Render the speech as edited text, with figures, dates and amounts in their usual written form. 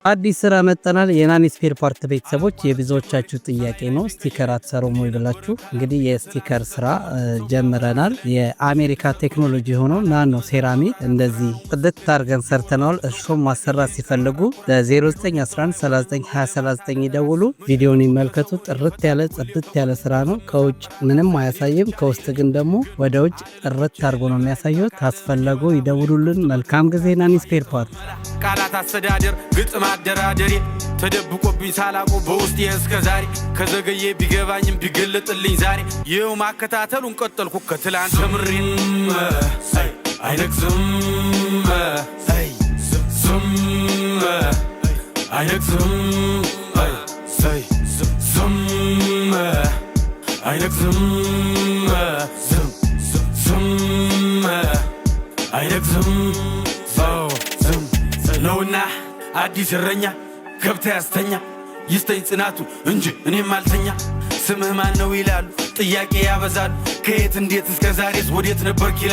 አዲስ ስራ መጥተናል። የናኒ spare part ቤተሰቦች፣ የብዙዎቻችሁ ጥያቄ ነው፣ sticker አትሰሩም ወይ ብላችሁ። እንግዲህ የ sticker ስራ ጀምረናል። የአሜሪካ ቴክኖሎጂ ሆኖ nano ceramic እንደዚህ ጽድት አድርገን ሰርተነዋል። እርሶም ማሰራት ሲፈልጉ በ0911392039 ይደውሉ። ቪዲዮን ይመልከቱ። ጥርት ያለ ጽድት ያለ ስራ ነው። ከውጭ ምንም አያሳይም። ከውስጥ ግን ደግሞ ወደ ውጭ ጥርት አድርጎ ነው የሚያሳየው። ካስፈለጉ ይደውሉልን። መልካም ጊዜ። ናኒ spare part። ቃላት አስተዳደር፣ ግጥም አደራደሬ ተደብቆብኝ ሳላውቀው በውስጤ እስከ ዛሬ፣ ከዘገየ ቢገባኝም ቢገለጥልኝ ዛሬ ይኸው ማከታተሉን ቀጠልኩ ከትላንት ተምሬ። አይነግዝም፣ ዝም አይነግዝም፣ ዝም አይነግዝም፣ ዝም ዝም አይነግዝም፣ ዝም ነውና አዲስ እረኛ ከብት ያስተኛ ይስተኝ ጽናቱ እንጂ እኔም አልተኛ። ስምህ ማን ነው ይላሉ፣ ጥያቄ ያበዛሉ። ከየት እንዴት እስከ ዛሬስ ወዴት ነበርክ ይላሉ።